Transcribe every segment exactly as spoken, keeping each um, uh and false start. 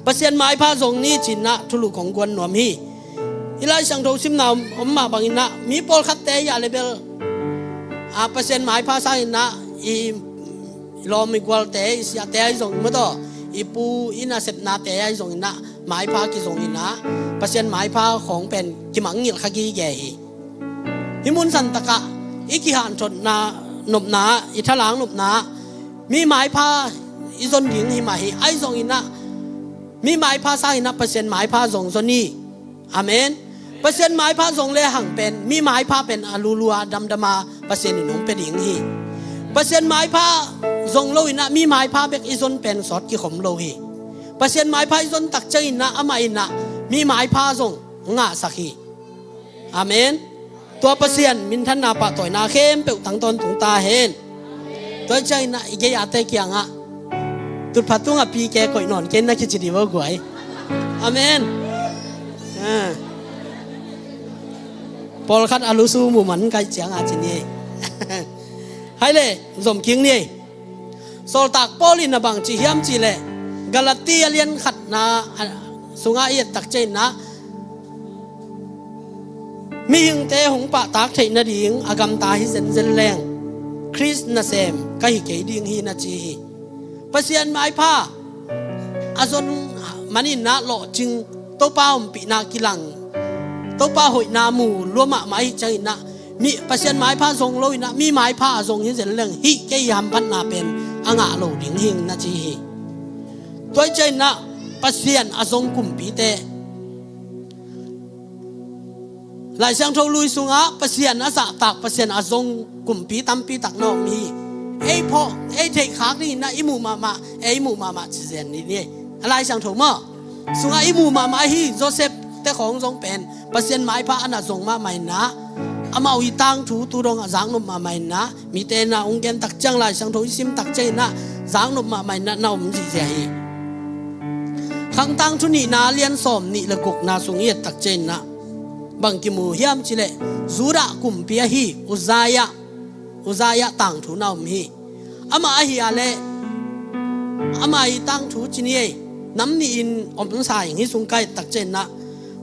Pasian maipha zong ni cinah thulu kong guan nuam hi. I Lai Siangtho simna om, om mah banginah mi pawlkhatte ia lebel a Pasian maipha sanginah i lawm i gualte, i siate ahi zong mataw, i pu i nasepnate ahi zonginah maipha kizonginah Pasian maipha khawng pen kimangngilh kha gige hi. Hih mun santakah i kihantotna nopna, i thalang nopna, mi maipha i zon ding hi mah hi. Ahi zonginah mi maipha sanginah Pasian maipha zong zon hi. Amen. Pasian maipha zong le hang pen mi maipha pen a lulua damdama Pasian in hong pia ding hi. Pasian maipha zong loinah mi maipha bek i zon pen sawt kikhom lo hi. Pasian maipha i zon takcianginah amah inah mi maipha zong ngahsak hi. Amen. Tua Pasian minthanna pahtawina khempeuh tang tawntung ta hen. Tua hi cianginah i gei-ate kiangah tutpha tungah pike koih nawn kei na kici dih vo guai. Amen. Ah. Pawlkhat a lusu muman kaih cianga ci ni. Hai le, zom king ni. Sawltak Paul in a bang ci hiam cihleh Galati a lian khatna a, sungah i et takcianginah mihingte hong pahtak theih nading a gamta hi zenzen leng Khrist nasem ka hi kei ding hi na ci hi. Pasian maipha a zon maninah lawhcing, Topa ompihna kilang, Topa hoihna mu lua mahmah ahi cianginah mi Pasian maipha zong loinah mi maipha a zong hi zen leng hih kei hamphatna pen a ngah lo ding hing na ci hi. Tua hi cianginah Pasian a zong kumpite Lai Siangtho lui sungah Pasian a zahtak, Pasian a zong kumpi tampi tak na om hi. Ei phawk, ei theihkhak dinginah i muh mahmah, ei muh mahmah ci zen ni ni. A Lai Siangtho maw sungah i muh mahmah hi. Joseph te khawng zong pen Pasian maipha a na zong mahmah inah amau i tangthu tu dong a zaknop mahmah inah mite na hong gen takciang, Lai Siangtho i sim takcianginah zaknop mahmah inah na om zihziah hi. Khangtang thu nihna lian sawm nih le gukna sung i et takcianginah bang kimu hiam cihleh Judah kumpi ahi Uzziah, Uzziah tangthu na om hi. Amah ahi a leh amah i tangthu ci ni ei, nam nihin om sa ing. Hih sung ka et takcianginah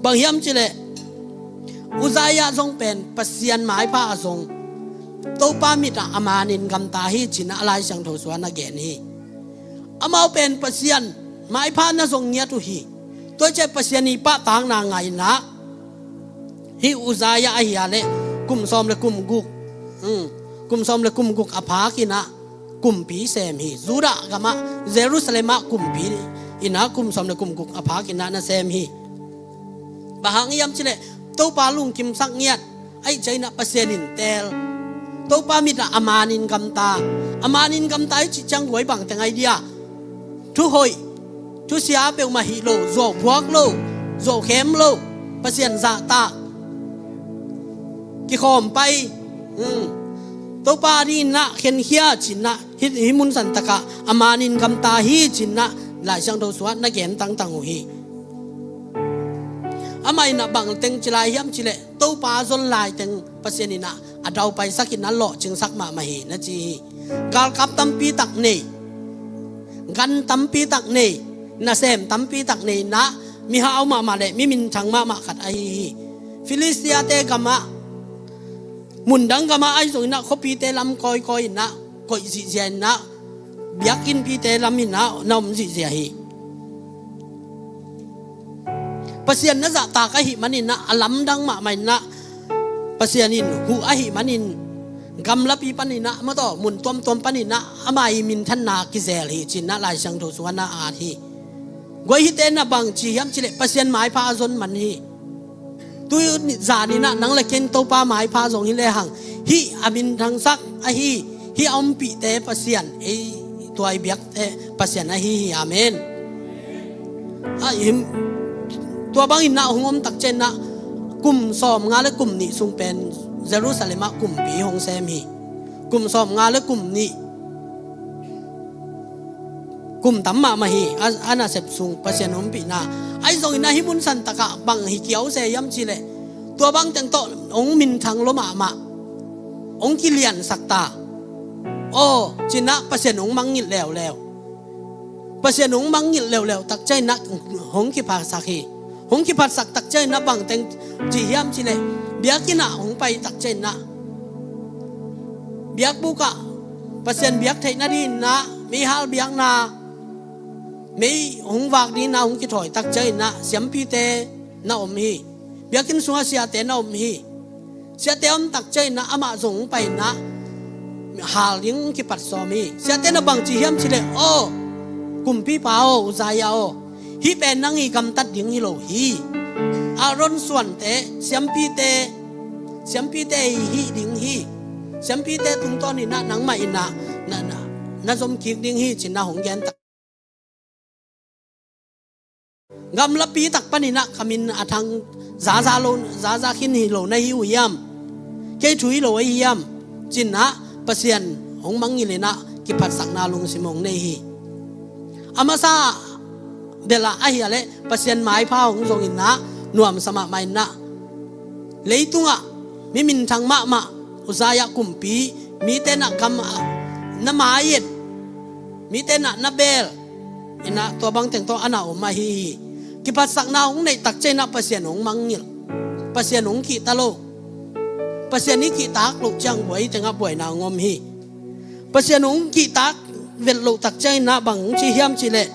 bang hiam cihleh Uzziah zong pen Pasian maipha a zong, Topa mitah a manin gamta hi cinah a Lai Siangtho sungah na gen hi. Amau pen Pasian maipha na zong ngiat uh hi. Tua ciah Pasian i pahtakna ngainah hih Uzziah ahi a leh kum sawm le kum guk, hmm, kum sawm le kum guk a phakinah kumpi sem hi. Judah gamah, Jerusalem ah kumpi inah kum sawm le kum guk a phakinah na sem hi. Bang hang hiam cihleh Topa lungkimsak ngiat, ahi cianginah Pasian in teel, Topa mitah a manin gamta. A manin gamta i cih ciang guai bangteng ahi dia? Thuhoih, thusia peuhmah hih lo, zuau phuak lo, zuau khem lo, Pasian zahtak, kikhawm pai, hmm, Topa dinginah khenkhia cinah hih, hih mun santakah a manin gamta hi cinah Lai Siangtho sungah na gen tangtang uh hi. Amah inah bangteng ci lai hiam cihleh Topa zon laiteng Pasian inah a daupaisak inah lawhcingsak mahmah hi na ci hi. Galkap tampi tak nei, gan tampi tak nei, nasem tampi tak nei inah mihau mahmah le mi minthang mahmah khat ahi hi. Filistiate gamah, mundang gamah ahi zonginah khuapite lam kawikawi inah koih zihziah inah biakinnpite lam inah na om zihziah hi. Pasian na zahtak ahih maninah a lamdang mahmah inah Pasian in huh ahih manin gamlapi paninah mataw mun tuamtuam paninah ama i minthanna kizel hi cinah Lai Siangtho sungah na at hi. Guai hihte na bang ci hiam cihleh Pasian maipha a zon man hi. Tu zaninah nang le ken Topa maipha zong hi lehang hih a minthangsak ahi, hih a ompihte Pasian, ei tua i biakte Pasian ahi hi. Amen. A him, tua banginah hong om takcianginah kum sawmnga le kum nih sung pen Jerusalem ah kumpi hong sem hi. Kum sawmnga le kum nih, kum tam mahmah hi. A, a nasep sung Pasian ompihna ahi zonginah hih mun santakah bang hi kiau se hiam cihleh tua bangteng tawh hong minthang lua mahmah, hong kiliansak ta. Aw cinah Pasian hong mangngilh leuleu. Pasian hong mangngilh leuleu takcianginah hong kiphatsak hi. Hong kiphatsak takcianginah bangteng ci hiam cileh, biakinn ah hong pai takcianginah biakbuk ah Pasian biak theih nadinginah meihal biakna, mei hong vak dinginah hong kithawi takcianginah siampite na om hi. Biakinn sungah siate na om hi. Siate a om takcianginah amah zong hong pai inah hal ding hong kipat sawm hi. Siate na bangci hiam cileh, aw, kumpipa aw, Uzziah aw, hih pen nang i gamtat ding hi lo hi. Aaron suante, siampite, siampite i hih ding hi. Siampite tungtawninah nangmah inah na, na, na zom kik ding hi, cinah hong gen tak. Gamlapi tak paninah ka min a thang zaza lo, zaza khin hi lo na hi uh hiam? Kei thu hi lo ahi hiam? Cinah Pasian hong mangngilh inah kiphatsakna lungsim hong nei hi. A masa belah ahi a leh Pasian maipha hong zonginah nuamsa mahmah inah leitungah mi minthang mahmah Uzziah kumpi, mite nah gam ah na mai-et, mite nah na beel inah tua bangteng tawh a na om ahi hi. Kiphatsakna hong neih takcianginah Pasian hong mangngilh. Pasian hong kihta lo. Pasian i kihtak loh ciang buai tengah buaina hong om hi. Pasian hong kihtak vet loh takcianginah bang hong ci hiam cileh,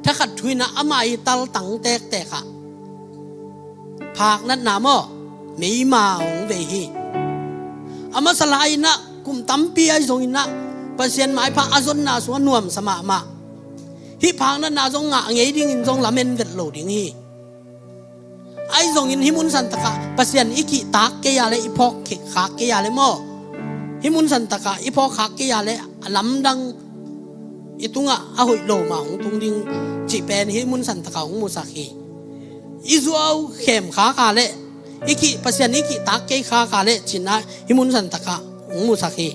thakhat thu inah ama i taltang tektek ah phak natna maw, meima hong vei hi. A masa lai inah kum tampi ahi zonginah Pasian maipha a zonna sungah nuamsa mahmah. Hih phak natna zong ngah ngei dingin zong lamen vet lo ding hi. Ahi zongin hih mun santakah Pasian i kihtak kei a leh, i phawk khak kei a leh maw, hih mun santakah i phawk khak kei a leh a lamdang i tungah a hoih lo mah hong tung ding cih pen hih mun santakah hong musak hi. I zuau khem khak a leh, i kih, Pasian i kihtak kei khak a leh cinah hih mun santakah hong musak hi.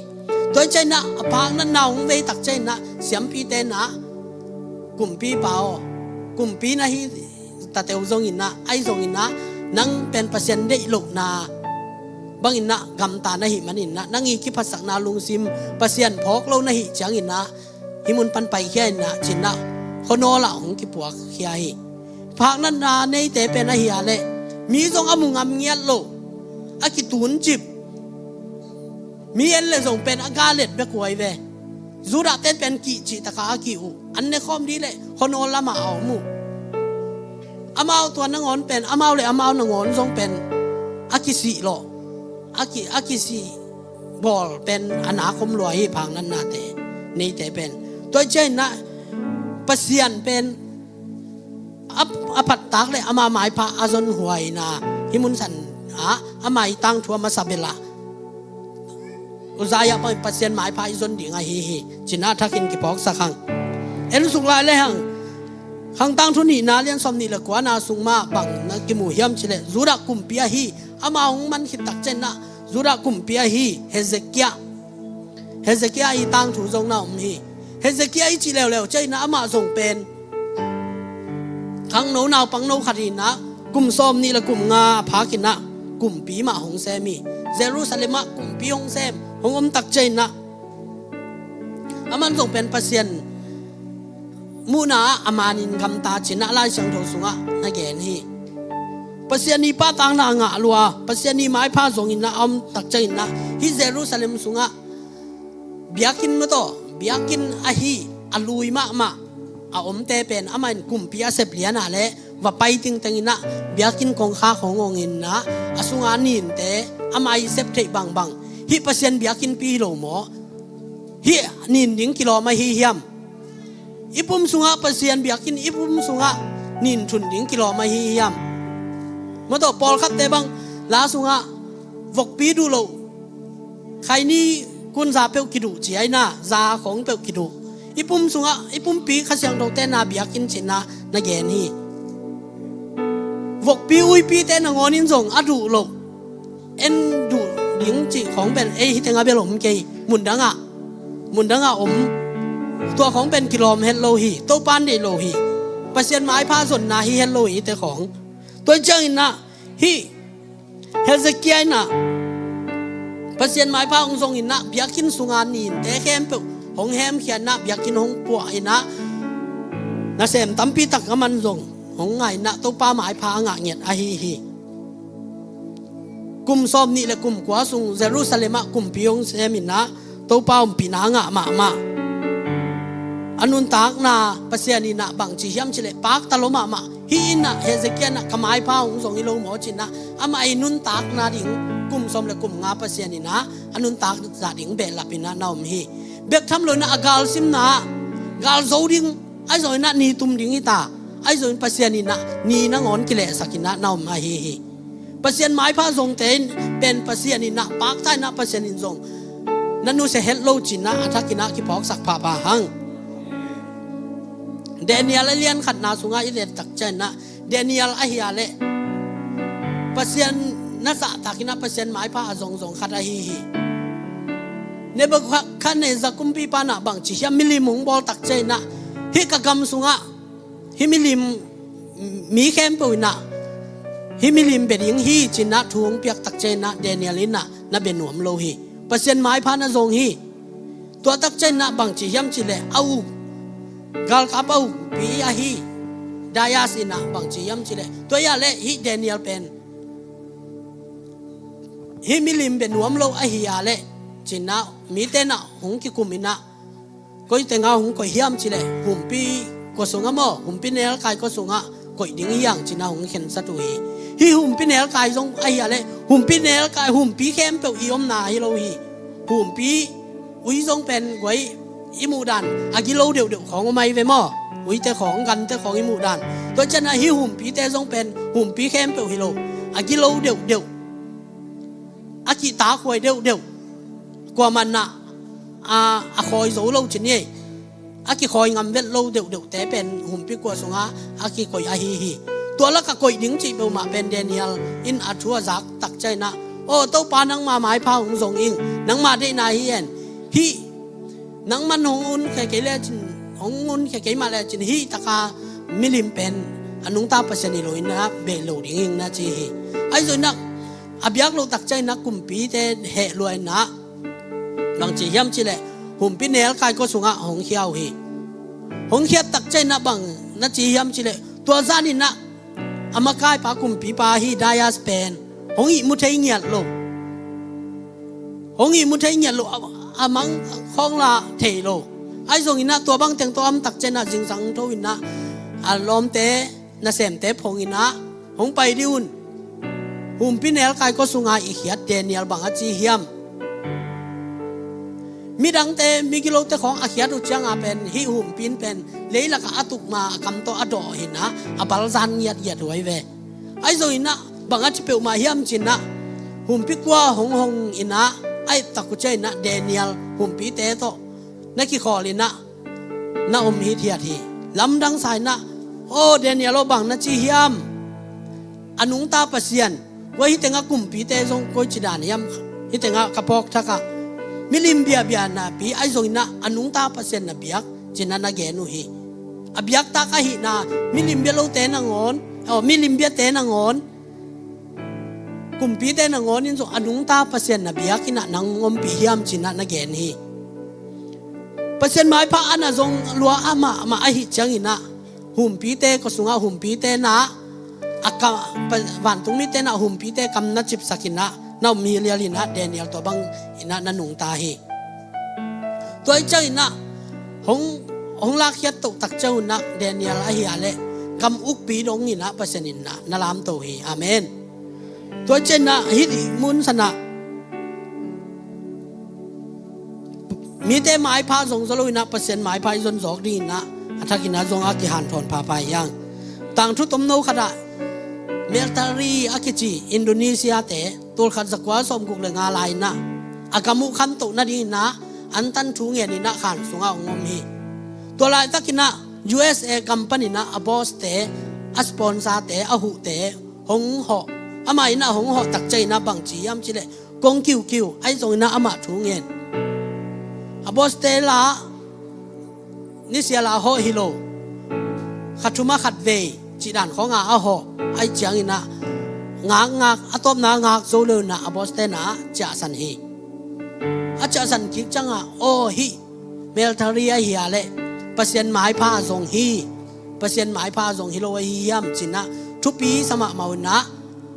Tua i cianginah a phak natna hong vei takcianginah siampite nah, kumpipa aw, kumpi na hi tateu zonginah, ahi zonginah nang pen Pasian deih lohna banginah gamta na hih maninah nang i kiphatsakna lungsim Pasian phawk lo na hih cianginah hih mun pan paikhia inah cinah khuanawl ah hong kipuakkhia hi. Phak natna neite pen ahi a leh mi zong a mu ngam ngiat lo, a kituncip, mi en leh zong pen a galet bek huai ve. Judah ten pen kih cih takah a kih uh, an ne khawm dih leh khuanawl lamah a om uh. Amau tua nangawn pen, amau le amau nangawn zong pen a kisih lawh, a ki, a kisih bawl pen a na khawm lua hi, phak natnate neite pen. Tua i cianginah Pasian pen a, a phattak le ama maipha a zon huaina hih mun sanah ama i tangthu a masa belah Uzziah bangin Pasian maipha i zon ding ahi hi, cinah thakin kiphawksak hang. En suk lai le hang, Khang Tangthu nihna lian sawm nih le kuana sung mah bang na kimu hiam cileh Judah kumpi ahi, ama hong man khit takcianginah Judah kumpi ahi Hezekiah. Hezekiah i tangthu zong na om hi. Hezekiah i cih leuleu cianginah amah zong pen khangno naupangno khat hinah kum sawm nih le kum nga a phakinah kumpi mah hong sem hi. Jerusalem ah kumpi hong sem, hong om takcianginah aman zong pen Pasian muhna ah a manin gamta cinah Lai Siangtho sungah na gen hi. Pasian i pahtakna ngah lua, Pasian i maipha zonginah a om takcianginah hih Jerusalem sungah biakinn mataw, biakinn ahi a lui mahmah a omte pen amah in kumpi a sep lianah le va pai tingtenginah biakinn kongkhak hong onginah a sunga ninte amah i sep theih bangbang hih Pasian biakinnpi hi lo maw? Hih nin ding kilawm ahi hiam? I pum sungah Pasian biakinn i pum sungah nin thun ding kilawm ahi hiam? Mataw pawlkhatte bang la sungah vokpi duh loh, khaini kunza peuh kiduh ci aina, za khawng peuh kiduh. I pum sungah i pumpi Kha Siangthote na biakinn cinah na gen hi. Vokpi uipite nangawnin zong a duh loh, en duh ding cih khawng pen ei hi tengah bel om kei, mundangah, mundangah om. Tua khawng pen kilawm het lo hi, Topan deih lo hi. Pasian maipha zonna hi het lo hi te khawng. Tua i cianginah hih Hezekiah inah Pasian maipha hong zonginah biakinn sunga ninte khempeuh hong hemkhia in ah, biakinn hong puah in ah, nasem tampi tak a man zong hong ngai in ah, Topa maipha a ngah ngiat ahi hi. Kum sawmnih le kum kua sung Jerusalem ah kumpi hong sem in ah, Topa ompihna a ngah mahmah. A nuntakna Pasian in ah bangci hiam cih leh pakta lua mahmah. Hih in ah Hezekiah in ah ka maipha hong zong hi lo maw ci in ah, amah i nuntakna ding kum sawm le kum nga Pasian in ah a nuntak zah ding behlap in ah na om hi. Bek tham lo in ah a galsimna ah gal zo ding, ahi zongin ah ni tum ding hi ta, ahi zongin Pasian in ah ni nangawn kilehsak in ah na om ahi hi. Pasian maipha zongte in pen Pasian in ah pakta in ah Pasian in zong na nusia het lo ci in ah a thak in ah kiphawksak phapha hang. Daniel a lian khatna sungah i et tak ciang in ah, Daniel ahi a leh Pasian na zahtak in ah Pasian maipha a zongzong khat ahi hi. Nebuchadnezzar kumpipa in ah bangci hiam, milim hong bawl tak ciang in ah, hih ka gam sungah hih milim, mi khempeuh in ah hih milim bia ding hi ci in ah thu hong piak tak ciang in ah Daniel in ah na bia nuam lo hi. Pasian maipha na zong hi. Tua tak ciang in ah bangci hiam cih leh a uk, galkap a ukpi ahi Darius in ah bangci hiam cih leh, tua hi a leh hih Daniel pen hih milim bia nuam lo ahi a leh ci in ah mite in ah hong kikum in ah, koi teng ah hong koih hiam cih leh, humpi kua sungah maw, humpi nelkai kua sungah koih ding hi hang ci in ah hong khensat uh hi. Hih humpi nelkai zong ahi a leh, humpi nelkai, humpi khempeuh i omna hi lo hi. Humpi ui zong pen guai i muh dan a gilo deuhdeuh khawng om ahi ve maw. Uite khawng, gante khawng i muh dan. Tua ciang in ah hih humpite zong pen humpi khempeuh hi lo, a gilo deuhdeuh, a kihtakhuai deuhdeuh, kuamah in ah a, a khawi zo lo ci ni ei. A kikhawi ngam vet lo deuhdeuhte pen humpi kua sungah a kikoih ahi hi. Tua lakah koih ding cih peuhmah pen Daniel in a thu a zak tak ciang in ah, aw Topa, nangma maipha hong zong ing, nangma deihna hi en. Hih nangman hong unkhia kei lecin, hong unkhia kei mah lecin hih taka milim pen a nungta Pasian hi lo in ah bei lo ding ing na ci hi. Ahi zongin ah a biak loh tak ciang in ah kumpite heh lua in ah, bangci hiam cih leh, humpi nelkai kua sungah hong khia uh hi. Hong khiat tak ciang in ah bang na ci hiam cih leh, tua zan in ah a makaipa kumpipa hih Darius pen hong ihmu thei ngiat lo. Hong ihmu thei ngiat lo, a, a mang khawng lah thei lo. Ahi zongin ah tua bang teng tawh a om tak ciang in ah zingsang tho in ah a lawmte, nasemte phong in ah hong pai dih un. Humpi nelkai kua sungah i khiat Daniel bang a ci hiam? Midangte, migilote khawng a khiat uh ciang a pen hih humpi in pen leilakah a tuk ma a kam tawh a dawh hi in ah a balzan ngiatngiat huai ve. Ahi zongin ah bang a ci peuhmah hiam ci in ah, humpi kua hong hong in ah a et tak uh ciang in ah Daniel humpite tawh na kikhawl in ah na om hithiat hi. Lamdang sa in ah, aw Daniel aw, bang na ci hiam? A nungta Pasian, kua hih tengah kumpite zong koici dan hiam? Hih tengah ka phawk thak ah milim biakna pi, ahi zongin ah a nungta Pasian na biak ci in ah na gen uh hi. A biaktak ahihna, milim bia lote nangawn, aw, milim biate nangawn, kumpite nangawn in zong a nungta Pasian na biak in ah nang ompih hiam ci in ah na gen hi. Pasian maipha a na zong lua a mahmah ahih ciangin ah, humpite kua sungah humpite na, a ka, pa, vantung mite na humpite kam na cipsak in ah na om hi lial in ah Daniel tua bang in ah na nungta hi. Tua ahih ciangin ah hong, hong lakkhiat toh tak ciang un ah Daniel ahi a leh kam ukpi dong in ah Pasian in ah na lamto hi. Amen. Tua ciang in ah hih mun san ah mite maipha zong zaw lo in ah Pasian maipha i zon zawk ding in ah a thak in ah zong a kihanthawn phapha hi hang. Tangthu tomno khat ah Meltari a kici Indonesia te, tul khat za kua sawmguk le nga lai in ah a gam uh khantoh nading in ah antan thu ngen in ah khan sungah hong om hi. Tua laitak in ah U S A gam pan in ah a boss te, a sponsor te, a huhte hong hawh. Amah in ah hong hawh tak ciang in ah bang ci hiam cih leh, kong kiukiu, ahi zongin ah amah thu ngen. A boss te lah nisial a hawh hi lo, kha thum ah khat vei cih dan khawng a a hawh. Ahi ciangin ah ngakngak, a tawpna ngak zo lo in ah a boss te na ciahsan hi. A ciahsan kik ciang ah, aw, hih Melthari ahi a leh Pasian maipha a zong hi, Pasian maipha a zong hi lo ahi hiam cinah thupi sa mahmah unah,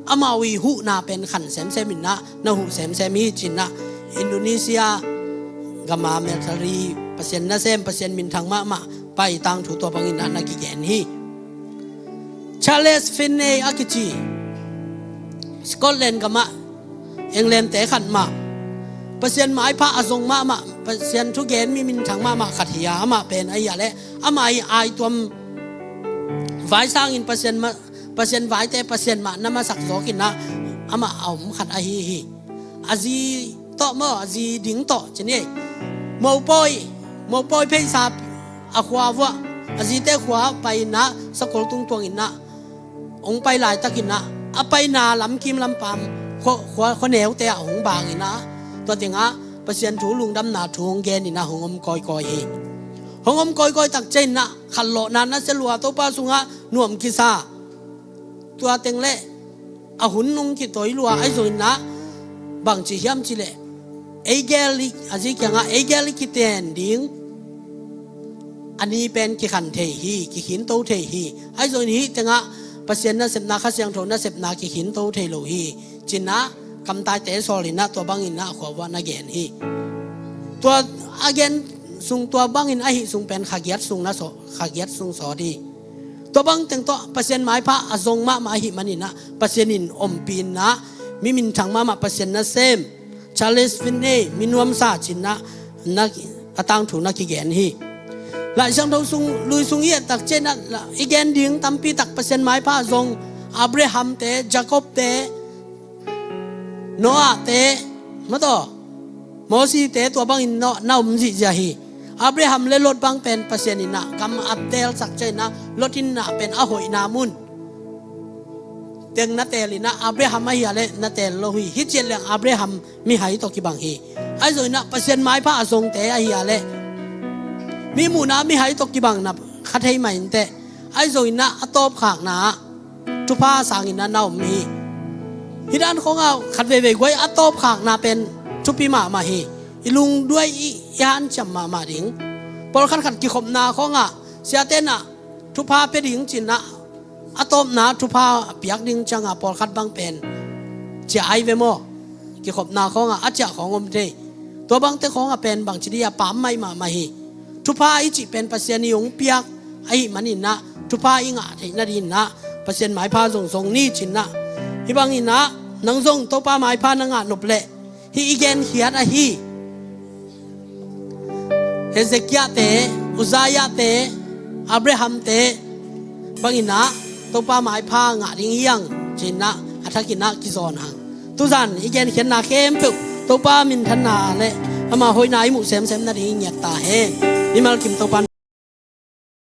amau i huhna pen khan semsem innah na huh semsem hi cinah Indonesia gama Melthari Pasian nasem, Pasian minthang mahmah pa i tangthu tua banginah na kigen hi. Charles Finney a kici Scotland gamah England te khat mah, Pasian maipha a zong mahmah, Pasian thugen mi minthang mahmah khat hi a, amah pen ahi a leh amah i aituam vai sangin Pasian ma- Pasian vaite Pasian mah na masak zawkinah amah a om khat ahi hi. A zi tawh maw, a zi ding tawh cini ei, mopawi mopawi pheisa a khua vuah, a zite khua painah sakol tungtuanginah hong pai laitakinah a paina lamkim lampam khua- khua- khuaneute ah hong banginah tua tengah Pasian thu lungdamna thu hong geninah hong om kawikawi hi. Hong om kawikawi tak cianginah khanlawhna nasia lua, Topa sungah nuam kisa, tua teng leh a hun nung kitawi lua, ahi zonginah bangci hiam cileh ei gel i, a zi kiangah ei gel i kiten ding a ni pen kikhan thei hi, kikhinto thei hi. Ahi zongin hih tengah Pasian nasepna, Kha Siangtho nasepna kikhinto thei lo hi cinah kamtaite sawlinah tua banginah khuavuah na gen hi. Tua a gen sung tua bangin ahi sung pen khagiat sung na saw- khagiat sung sawt hi. Tua bang teng tawh Pasian maipha a zong mahmah ahi maninah Pasian in ompinah mi minthang mahmah, Pasian nasem Charles Finney mi nuamsa cinah na- a tangthu na kigen hi. Laisiangtho sung, lui sung i et tak cianginah i gen ding tampi tak Pasian maipha a zong Abraham te, Jacob te, Noah te, mataw, Mosi te tua bangin na- na om zihziah hi. Abraham le Lot bang pen Pasian innah gam a teelsak cianginah Lot innah pen a hoihna mun teng na teelinah Abraham ahi a leh na teel lo hi. Hih ciat leng Abraham mihai tawh kibang hi. Ahi zonginah Pasian maipha a zongte ahi a leh mi muhna mihai tawh kibang na kha thei mah inteh. Ahi zonginah a tawpkhakna ah thupha sanginah na om hi. Hih dan khawngah khat veivei guai a tawpkhakna pen thupi mahmah hi. I lungduai i, i hanciam mahmah ding. Pawlkhat khat kikhopna khawngah siatenah thupha pia ding cinah a tawpna thupha a piak ding ciangah pawlkhat bang pen cia ai ve maw? Kikhopna khawngah a ciah khawng om thei. Tua bangte khawngah pen bangci dih a pammaih mahmah hi. Thupha i cih pen Pasian i hong piak ahi maninah thupha i ngah theih nadinginah Pasian maipha zongzong ni cinah hih banginah nang zong Topa maipha na ngah nop leh hih i genkhiat ahi Hezekiah te, Uzziah te, Abraham te banginah Topa maipha ngah ding hi hang cinah a thakinah kizawn hang. Tuzan i genkhiatna khempeuh Topa minthanna le ama hoihna i muh semsem nading i ngiat ta hen. Mimal kim Topa in